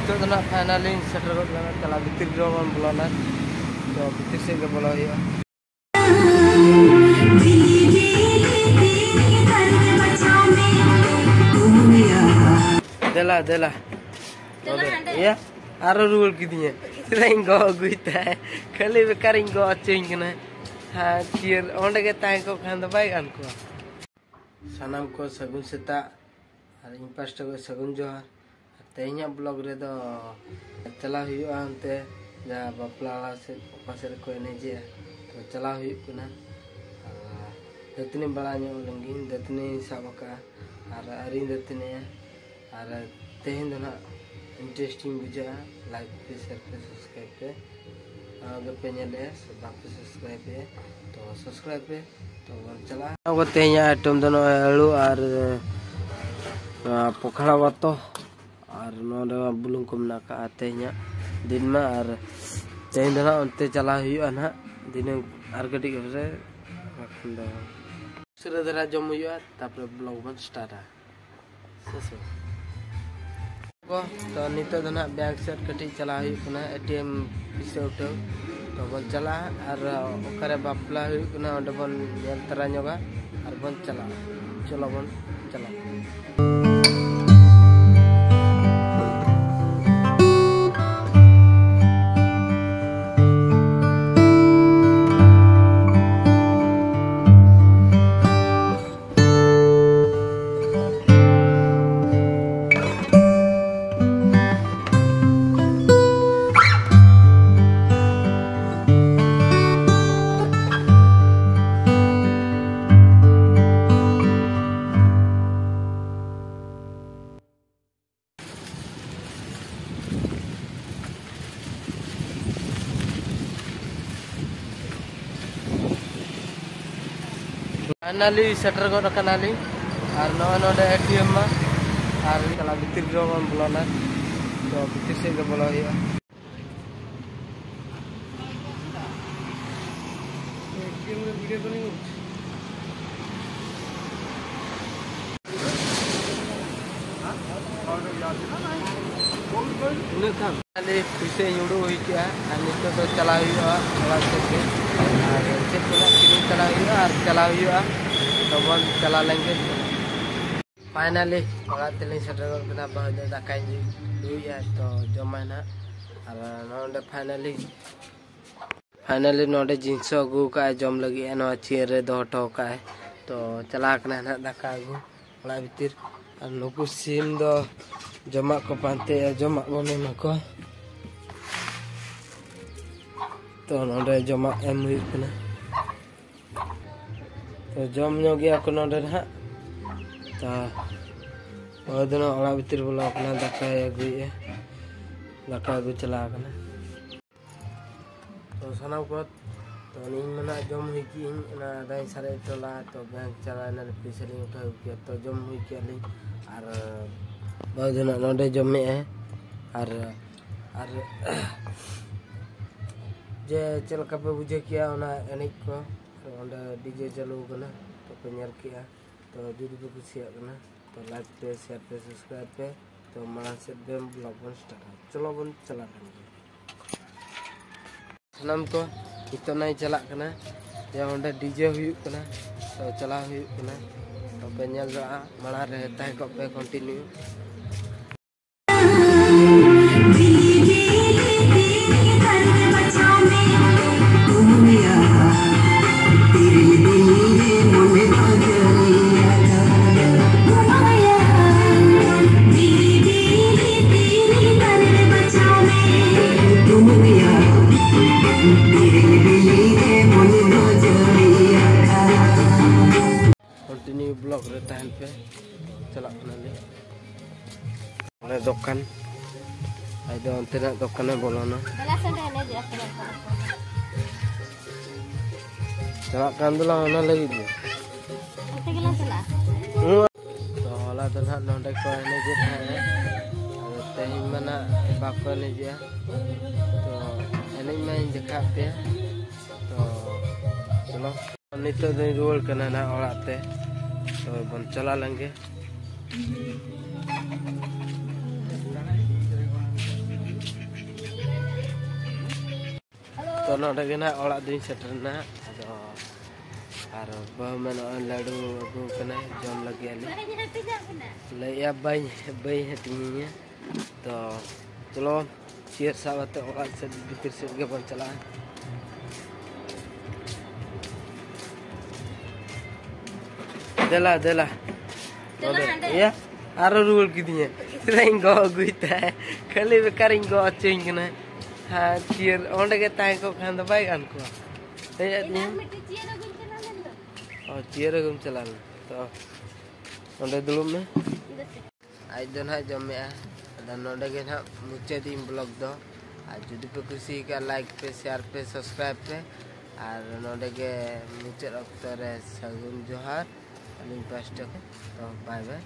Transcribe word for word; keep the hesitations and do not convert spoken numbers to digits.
ᱱᱤᱛᱚᱜ ᱫᱚ ᱱᱟᱜ finally ᱥᱮᱴᱮᱨ ᱜᱚᱫ ᱞᱮᱱᱟ, ᱪᱟᱞᱟᱣ ᱵᱷᱤᱛᱤᱨ ᱨᱮᱦᱚᱸ ᱵᱚᱱ ᱵᱚᱞᱚᱱᱟ᱾ ᱛᱚ ᱵᱷᱤᱛᱤᱨ ᱥᱮᱫ ᱜᱮ ᱵᱚᱞᱚ ᱦᱩᱭᱩᱜᱼᱟ᱾ ᱫᱮᱞᱟ, ᱫᱮᱞᱟ᱾ ᱫᱮᱞᱟ ᱦᱟᱸᱰᱮ᱾ ᱤᱭᱟᱹ, ᱟᱨᱚ ᱨᱩᱣᱟᱹᱲ ᱠᱤᱫᱤᱧᱟ᱾ ᱪᱮᱫᱟᱜ ᱤᱧ ᱜᱚᱜ ᱟᱹᱜᱩᱭ ᱛᱟᱭ? ᱠᱷᱟᱹᱞᱤ ᱵᱮᱠᱟᱨᱤᱧ ᱜᱚᱜ ᱦᱚᱪᱚᱧ ᱠᱟᱱᱟ᱾ ᱦᱮᱸ, ᱛᱷᱤᱨ ᱚᱸᱰᱮ ᱜᱮ ᱛᱟᱦᱮᱸ ᱠᱚᱜ ᱠᱷᱟᱱ ᱫᱚ ᱵᱟᱭ ᱜᱟᱱ ᱠᱚᱜᱼᱟ᱾ ᱥᱟᱱᱟᱢ ᱠᱚ ᱥᱟᱹᱜᱩᱱ ᱥᱮᱛᱟᱜ, ᱟᱨ ᱤᱧ ᱯᱟᱥᱴᱟ ᱠᱷᱚᱱ ᱥᱟᱹᱜᱩᱱ ᱡᱚᱦᱟᱨ᱾ ᱟᱨ ᱛᱮᱦᱮᱧᱟᱜ vlog ᱨᱮᱫᱚ ᱪᱟᱞᱟᱣ ᱦᱩᱭᱩᱜᱼᱟ ᱚᱱᱛᱮ, ᱡᱟᱦᱟᱸ ᱵᱟᱯᱞᱟ ᱚᱲᱟᱜ ᱥᱮᱫ, ᱚᱠᱟ ᱥᱮᱫ ᱨᱮᱠᱚ ᱮᱱᱮᱡᱮᱜᱼᱟ, ᱛᱚ ᱪᱟᱞᱟᱣ ᱦᱩᱭᱩᱜ ᱠᱟᱱᱟ᱾ ᱟᱨ ᱫᱟᱹᱛᱟᱹᱱᱤ ᱵᱟᱲᱟ ᱧᱚᱜ ᱞᱮᱱᱜᱤᱧ, ᱫᱟᱹᱛᱟᱹᱱᱤᱧ ᱥᱟᱵ ᱟᱠᱟᱫᱼᱟ ᱟᱨ ᱟᱹᱣᱨᱤᱧ ᱫᱟᱹᱛᱟᱹᱱᱤᱜᱼᱟ᱾ ᱟᱨ ᱛᱮᱦᱮᱧ ᱫᱚ ᱱᱟᱦᱟᱜ interesting ᱵᱩᱡᱷᱟᱹᱜᱼᱟ᱾ Like ᱯᱮ, share ᱯᱮ, subscribe ᱯᱮ᱾ ᱱᱚᱣᱟ ᱜᱮᱯᱮ ᱧᱮᱞᱮᱜᱼᱟ ᱥᱮ ᱵᱟᱯᱮ subscribe ᱮᱜᱼᱟ? ᱛᱚ subscribe ᱯᱮ᱾ ᱛᱚ ᱵᱚᱱ ᱪᱟᱞᱟᱜᱼᱟ᱾ ᱟᱵᱚ ᱛᱮᱦᱮᱧᱟᱜ item ᱫᱚ ᱱᱚᱜᱼᱚᱭ ᱟᱹᱞᱩ ᱟᱨ, ᱱᱚᱣᱟ ᱯᱚᱠᱷᱲᱟ ᱵᱟᱛᱚ ᱟᱨ ᱱᱚᱰᱮ ᱵᱩᱞᱩᱝ ᱠᱚ ᱢᱮᱱᱟᱜ ᱠᱟᱜᱼᱟ ᱛᱮᱦᱮᱧᱟᱜ ᱫᱤᱱ ᱢᱟ᱾ ᱟᱨ ᱛᱮᱦᱮᱧ ᱫᱚ ᱱᱟᱦᱟᱜ ᱚᱱᱛᱮ ᱪᱟᱞᱟᱣ ᱦᱩᱭᱩᱜᱼᱟ ᱱᱟᱦᱟᱜ ᱫᱷᱤᱱᱟᱹᱝ ᱟᱨ ᱠᱟᱹᱴᱤᱡ ᱯᱚᱨᱮ, ᱵᱟᱠᱷᱟᱱ ᱫᱚ ᱩᱥᱟᱹᱨᱟ ᱫᱷᱟᱨᱟ ᱡᱚᱢ ᱦᱩᱭᱩᱜᱼᱟ, ᱛᱟᱯᱚᱨᱮ vlog ᱵᱚᱱ startᱟ᱾ ᱥᱮ ᱥᱮ? ᱠᱚ, ᱛᱚ ᱱᱤᱛᱚᱜ ᱫᱚ ᱱᱟᱦᱟᱜ bank ᱥᱮᱫ ᱠᱟᱹᱴᱤᱡ ᱪᱟᱞᱟᱣ ᱦᱩᱭᱩᱜ ᱠᱟᱱᱟ, ATM ᱯᱩᱭᱥᱟᱹ ᱩᱴᱷᱟᱹᱣ᱾ ᱛᱚ ᱵᱚᱱ ᱪᱟᱞᱟᱜᱼᱟ ᱟᱨ ᱚᱠᱟᱨᱮ ᱵᱟᱯᱞᱟ ᱦᱩᱭᱩᱜ ᱠᱟᱱᱟ ᱚᱸᱰᱮ ᱵᱚᱱ ᱧᱮᱞ ᱛᱟᱨᱟ ᱧᱚᱜᱟ ᱟᱨ ᱵᱚᱱ ᱪᱟᱞᱟᱜᱼᱟ᱾ ᱪᱚᱞᱚ ᱵᱚᱱ ᱪᱟᱞᱟᱜᱼᱟ᱾ Finally ᱥᱮᱴᱮᱨ ᱜᱚᱫ ᱟᱠᱟᱱᱟᱞᱤᱧ᱾ ᱟᱨ ᱱᱚᱜᱼᱚᱭ ᱱᱚᱰᱮ ATM ᱢᱟ, ᱟᱨ ᱪᱟᱞᱟᱜ ᱵᱷᱤᱛᱤᱨ ᱨᱮᱦᱚᱸ ᱵᱚᱱ ᱵᱚᱞᱚᱱᱟ᱾ ᱛᱚ ᱵᱷᱤᱛᱤᱨ ᱥᱮᱫ ᱜᱮ ᱵᱚᱞᱚ ᱦᱩᱭᱩᱜᱼᱟ᱾ ᱩᱱᱟᱹᱜ ᱠᱷᱟᱱ ᱟᱞᱮ ᱯᱩᱭᱥᱟᱹᱧ ᱩᱰᱩᱠ ᱦᱩᱭ ᱠᱮᱜᱼᱟ, ᱟᱨ ᱱᱤᱛᱚᱜ ᱫᱚ ᱪᱟᱞᱟᱣ ᱦᱩᱭᱩᱜᱼᱟ ᱚᱲᱟᱜ ᱥᱮᱫ ᱜᱮ᱾ ᱟᱨ ᱪᱮᱫ ᱠᱚ ᱱᱟᱜ ᱠᱤᱨᱤᱧ ᱪᱟᱞᱟᱣ ᱦᱩᱭᱩᱜᱼᱟ, ᱟᱨ ᱪᱟᱞᱟᱣ ᱦᱩᱭᱩᱜᱼᱟ, ᱛᱚᱵᱚᱱ ᱪᱟᱞᱟᱣ ᱞᱮᱱ ᱜᱮ᱾ ᱯᱷᱟᱭᱱᱟᱞᱤ ᱚᱲᱟᱜ ᱛᱮᱞᱤᱧ ᱥᱮᱴᱮᱨ ᱜᱚᱫ ᱠᱟᱱᱟ᱾ ᱵᱟᱹᱦᱩ ᱫᱚ ᱫᱟᱠᱟᱧ ᱩᱛᱩᱭᱮᱜᱼᱟ, ᱛᱚ ᱡᱚᱢᱟᱭ ᱱᱟᱦᱟᱜ᱾ ᱟᱨ ᱱᱚᱰᱮ ᱯᱷᱟᱭᱱᱟᱞᱤ, ᱯᱷᱟᱭᱱᱟᱞᱤ ᱱᱚᱰᱮ ᱡᱤᱱᱤᱥ ᱟᱹᱜᱩ ᱠᱟᱜᱼᱟᱭ, ᱡᱚᱢ ᱞᱟᱹᱜᱤᱫ ᱱᱚᱣᱟ ᱪᱮᱭᱟᱨ ᱨᱮ ᱫᱚᱦᱚ ᱦᱚᱴᱚ ᱠᱟᱜᱼᱟᱭ᱾ ᱛᱚ ᱪᱟᱞᱟᱣ ᱠᱟᱱᱟᱭ ᱱᱟᱦᱟᱜ ᱫᱟᱠᱟ ᱟᱹᱜᱩ ᱚᱲᱟᱜ ᱵᱷᱤᱛᱤᱨ᱾ ᱟᱨ ᱱᱩᱠᱩ ᱥᱤᱢ ᱫᱚ ᱡᱚᱢᱟᱜ ᱠᱚ ᱯᱟᱱᱛᱮᱭᱟ, ᱡᱚᱢᱟᱜ ᱵᱚᱱ ᱮᱢᱟ ᱠᱚᱣᱟ᱾ ᱛᱚ ᱱᱚᱰᱮ ᱡᱚᱢᱟᱜ ᱮᱢ ᱦᱩᱭᱩᱜ ᱠᱟᱱᱟ᱾ ᱛᱚ ᱡᱚᱢ ᱧᱚᱜ ᱜᱮᱭᱟ ᱠᱚ ᱱᱚᱰᱮ ᱱᱟᱦᱟᱜ᱾ ᱛᱚ ᱚᱭ ᱫᱚ ᱱᱟᱦᱟᱜ ᱚᱲᱟᱜ ᱵᱷᱤᱛᱤᱨ ᱵᱚᱞᱚ ᱟᱠᱟᱱᱟ, ᱫᱟᱠᱟᱭ ᱟᱹᱜᱩᱭᱮᱫᱼᱟ, ᱫᱟᱠᱟ ᱟᱹᱜᱩ ᱪᱟᱞᱟᱣ ᱟᱠᱟᱱᱟ᱾ ᱛᱚ ᱥᱟᱱᱟᱢ ᱠᱚ, ᱛᱚ ᱤᱧ ᱢᱟ ᱱᱟᱦᱟᱜ ᱡᱚᱢ ᱦᱩᱭ ᱠᱮᱜᱼᱟᱹᱧ, ᱚᱱᱟ ᱟᱫᱟᱧ ᱥᱟᱨᱮᱡ ᱦᱚᱴᱚ ᱞᱟᱜᱼᱟ᱾ ᱛᱚ ᱵᱮᱝᱠ ᱪᱟᱞᱟᱣ ᱮᱱᱟᱞᱮ, ᱯᱩᱭᱥᱟᱹ ᱞᱤᱧ ᱩᱴᱷᱟᱹᱣ ᱟᱹᱜᱩ ᱠᱮᱜᱼᱟ, ᱛᱚ ᱡᱚᱢ ᱦᱩᱭ ᱠᱮᱜᱼᱟ ᱞᱤᱧ᱾ ᱟᱨ ᱵᱟᱹᱦᱩ ᱫᱚ ᱱᱟᱦᱟᱜ ᱱᱚᱰᱮ ᱡᱚᱢᱮᱜᱼᱟᱭ᱾ ᱟᱨ ᱟᱨ ᱡᱮ ᱪᱮᱫ ᱞᱮᱠᱟ ᱯᱮ ᱵᱩᱡᱷᱟᱹᱣ ᱠᱮᱜᱼᱟ ᱚᱱᱟ ᱮᱱᱮᱡ ᱠᱚ, ᱟᱨ ᱚᱸᱰᱮ ᱰᱤᱡᱮ ᱪᱟᱹᱞᱩ ᱟᱠᱟᱱᱟ, ᱛᱚ ᱯᱮ ᱧᱮᱞ ᱠᱮᱜᱼᱟ᱾ ᱛᱚ ᱡᱩᱫᱤ ᱯᱮ ᱠᱩᱥᱤᱭᱟᱜ ᱠᱟᱱᱟ, ᱛᱚ ᱞᱟᱭᱤᱠ ᱯᱮ, ᱥᱮᱭᱟᱨ ᱯᱮ, ᱥᱟᱵᱥᱠᱨᱟᱭᱤᱵ ᱯᱮ᱾ ᱛᱚ ᱢᱟᱲᱟᱝ ᱥᱮᱫ ᱵᱮᱱ ᱵᱞᱚᱜ ᱵᱚᱱ ᱥᱴᱟᱨᱴᱟ᱾ ᱪᱚᱞᱚ ᱵᱚᱱ ᱪᱟᱞᱟᱜ ᱠᱟᱱ ᱜᱮ᱾ ᱥᱟᱱᱟᱢ ᱠᱚ, ᱱᱤᱛᱚᱜ ᱱᱟᱜ ᱤᱧ ᱪᱟᱞᱟᱜ ᱠᱟᱱᱟ, ᱡᱮ ᱚᱸᱰᱮ ᱰᱤᱡᱮ ᱦᱩᱭᱩᱜ ᱠᱟᱱᱟ, ᱛᱚ ᱪᱟᱞᱟᱣ ᱦᱩᱭᱩᱜ ᱠᱟᱱᱟ᱾ ᱛᱚ ᱯᱮ ᱧᱮᱞ ᱫᱟᱲᱮᱭᱟᱜᱼᱟ, ᱢᱟᱲᱟᱝ ᱨᱮ ᱛᱟᱦᱮᱸ ᱠᱚᱜ ᱯᱮ ᱠᱚᱱᱴᱤᱱᱤᱭᱩ᱾ ᱠᱚᱱᱴᱤᱱᱤᱭᱩ ᱵᱞᱚᱜ ᱨᱮ ᱛᱟᱦᱮᱱ ᱯᱮ᱾ ᱪᱟᱞᱟᱜ ᱠᱟᱱᱟᱞᱮ ᱚᱱᱮ ᱫᱚᱠᱟᱱ, ᱟᱡ ᱫᱚ ᱚᱱᱛᱮᱱᱟᱜ ᱫᱚᱠᱟᱱᱮ ᱵᱚᱞᱚᱱᱟ᱾ ᱫᱮᱞᱟ ᱥᱮ ᱚᱸᱰᱮ ᱮᱱᱮᱡᱮᱜᱼᱟ ᱠᱚ᱾ ᱪᱟᱞᱟᱜ ᱠᱟᱱ ᱫᱚᱞᱟᱝ ᱚᱱᱟ ᱞᱟᱹᱜᱤᱫ ᱜᱮ᱾ ᱚᱱᱛᱮ ᱜᱮᱞᱟᱝ ᱪᱟᱞᱟᱜᱼᱟ᱾ ᱛᱚ ᱦᱚᱞᱟ ᱫᱚ ᱱᱟᱦᱟᱜ ᱱᱚᱰᱮ ᱠᱚ ᱮᱱᱮᱡᱮᱫ ᱛᱟᱦᱮᱸᱫ, ᱟᱫᱚ ᱛᱮᱦᱮᱧ ᱢᱟ ᱱᱟᱦᱟᱜ ᱵᱟᱠᱚ ᱮᱱᱮᱡᱮᱜᱼᱟ᱾ ᱛᱚ ᱮᱱᱮᱡ ᱢᱟᱧ ᱫᱮᱠᱷᱟᱣᱟᱫ ᱯᱮᱭᱟ᱾ ᱛᱚ ᱪᱚᱞᱚ, ᱱᱤᱛᱚᱜ ᱫᱚᱧ ᱨᱩᱣᱟᱹᱲ ᱠᱟᱱᱟ ᱱᱟᱦᱟᱜ ᱚᱲᱟᱜ ᱛᱮ᱾ ᱛᱚ ᱵᱚᱱ ᱪᱟᱞᱟᱣ ᱞᱮᱱ ᱜᱮ᱾ ᱛᱚ ᱱᱚᱰᱮ ᱜᱮ ᱱᱟᱦᱟᱜ ᱚᱲᱟᱜ ᱫᱚᱧ ᱥᱮᱴᱮᱨ ᱱᱟ᱾ ᱟᱫᱚ ᱟᱨ ᱵᱟᱹᱦᱩ ᱢᱮ ᱱᱚᱜᱼᱚᱭ ᱞᱟᱹᱰᱩ ᱟᱹᱜᱩ ᱠᱟᱱᱟᱭ, ᱡᱚᱢ ᱞᱟᱹᱜᱤᱫ ᱟᱞᱮ᱾ ᱞᱟᱹᱭᱮᱜᱼᱟ ᱵᱟᱹᱧ ᱵᱟᱹᱧ ᱦᱟᱹᱴᱤᱧᱤᱧᱟ᱾ ᱛᱚ ᱪᱚᱞᱚ ᱪᱤᱭᱟᱹᱨ ᱥᱟᱵ ᱠᱟᱛᱮ ᱚᱲᱟᱜ ᱥᱮᱫ ᱵᱷᱤᱛᱤᱨ ᱥᱮᱫ ᱜᱮᱵᱚᱱ ᱪᱟᱞᱟᱜᱼᱟ᱾ ᱫᱮᱞᱟ ᱫᱮᱞᱟ᱾ ᱫᱮᱞᱟ ᱱᱚᱰᱮ᱾ ᱦᱟᱸᱰᱮ᱾ ᱤᱭᱟᱹ ᱟᱨᱚ ᱨᱩᱣᱟᱹᱲ ᱠᱤᱫᱤᱧᱟ᱾ ᱪᱮᱫᱟᱜ ᱤᱧ ᱜᱚᱜ ᱟᱹᱜᱩᱭ ᱛᱟᱦᱮᱸ, ᱠᱷᱟᱹᱞᱤ ᱵᱮᱠᱟᱨ ᱤᱧ ᱜᱚᱜ ᱦᱚᱪᱚᱧ ᱠᱟᱱᱟ᱾ ᱦᱮᱸ ᱪᱤᱭᱟᱹᱨ ᱚᱸᱰᱮ ᱜᱮ ᱛᱟᱦᱮᱸ ᱠᱚᱜ ᱠᱷᱟᱱ ᱫᱚ ᱵᱟᱭ ᱜᱟᱱ ᱠᱚᱜᱼᱟ᱾ ᱦᱮᱡ ᱟᱹᱫᱤᱧᱟ᱾ ᱢᱤᱫᱴᱮᱡ ᱪᱤᱭᱟᱹᱨ ᱟᱹᱜᱩᱧ ᱪᱟᱞᱟᱣ ᱞᱮᱱ ᱫᱚ᱾ ᱚ ᱪᱤᱭᱟᱹᱨ ᱟᱹᱜᱩᱢ ᱪᱟᱞᱟᱣ ᱞᱮᱱᱟ᱾ ᱛᱚ ᱚᱸᱰᱮ ᱫᱩᱲᱩᱵ ᱢᱮ᱾ ᱟᱡ ᱫᱚ ᱱᱟᱦᱟᱜ ᱡᱚᱢᱮᱜᱼᱟ᱾ ᱟᱫᱚ ᱱᱚᱰᱮ ᱜᱮ ᱱᱟᱦᱟᱜ ᱢᱩᱪᱟᱹᱫ ᱤᱧ ᱵᱞᱚᱜ ᱫᱚ᱾ ᱟᱨ ᱡᱩᱫᱤ ᱯᱮ ᱠᱩᱥᱤ ᱠᱟᱜᱼᱟ, ᱞᱟᱭᱤᱠ ᱯᱮ, ᱥᱮᱭᱟᱨ ᱯᱮ, ᱥᱟᱵᱥᱠᱨᱟᱭᱤᱵ ᱯᱮ᱾ ᱟᱨ ᱱᱚᱰᱮ ᱜᱮ ᱢᱩᱪᱟᱹᱫ ᱚᱠᱛᱚ ᱨᱮ ᱥᱟᱹᱜᱩᱱ ᱡᱚᱦᱟᱨ ᱟᱹᱞᱤᱧ ᱯᱟᱥᱴᱟ ᱠᱷᱚᱱ᱾ ᱛᱚ ᱵᱟᱭ ᱵᱟᱭ᱾